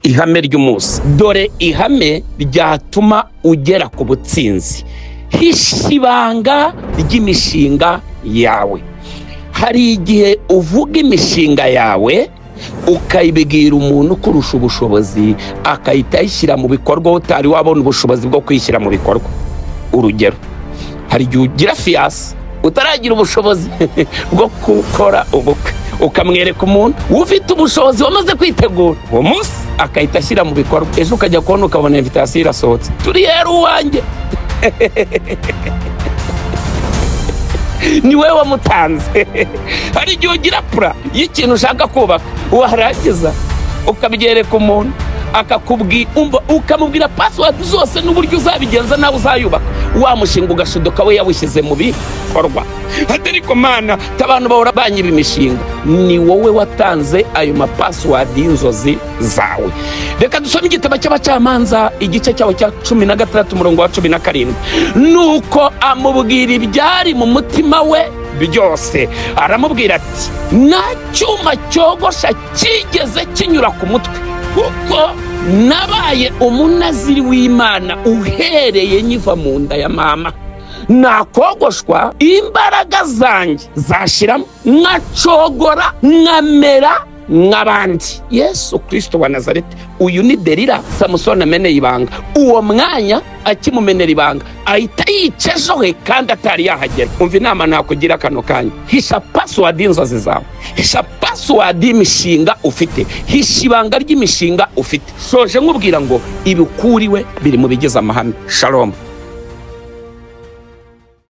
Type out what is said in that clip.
Ihame ry'umunsi, dore ihame ryatuma ugera ku butsinzi: hisha ibanga ry'imishinga yawe. Hari igihe uvuga imishinga yawe ukayibwira umuntu ukurusha ubushobozi, akahita ayishyira mu bikorwa utari wabona ubushobozi bwo kuyishyira mu bikorwa. Urugero, hari igihe ugira fiancé utaragira ubushobozi bwo gukora ubukwe, ukamwereka umuntu ufite ubushobozi wamaze kwitegura uwo munsi, akahita ashyira mu bikorwa. Ejo ukajya kubona ukabona invitation irasohotse, turi hera uwanjye, ni wowe wamutanze. Hari igihe ugira plan y'ikintu ushaka kubaka, warangiza ukabyereka umuntu, ukamubwira password zose n'uburyo uzabigenza nawe uzayubaka, wa mushinga ugashiduka we yawushyize mu bikorwa. Ariko Mana, abantu bahora banyiba imishinga, ni wowe watanze ayo ma password y'inzozi zawe. Reka dusome igitabo cy'Abacamanza, igice cyawo cya 16, umurongo wa 17. Nuko amubwira ibyari mu mutima we byose, aramubwira ati: "Nta cyuma cyogosha cyigeze kinyura ku mutwe, kuko nabaye umunaziri w'Imana uhereye nyiva mu nda ya mama. Nakogoshwa imbaraga zanjye zashiramo, nkacogora, nkamera nk'abandi." Yesu Kirisito wa Nazareti, uyu ni Derira Samusoni ameneye ibanga. Uwo mwanya akimumenera ibanga, ahita yica ejo he kandi atari yahagera. Umva inama nakugira kano kanya: hisha password y'inzozi zawe, hisha password y'imishinga ufite, hisha ibanga ry'imishinga ufite. Soje nkubwira ngo ibikuriwe biri mu bigize amahame. Shalom.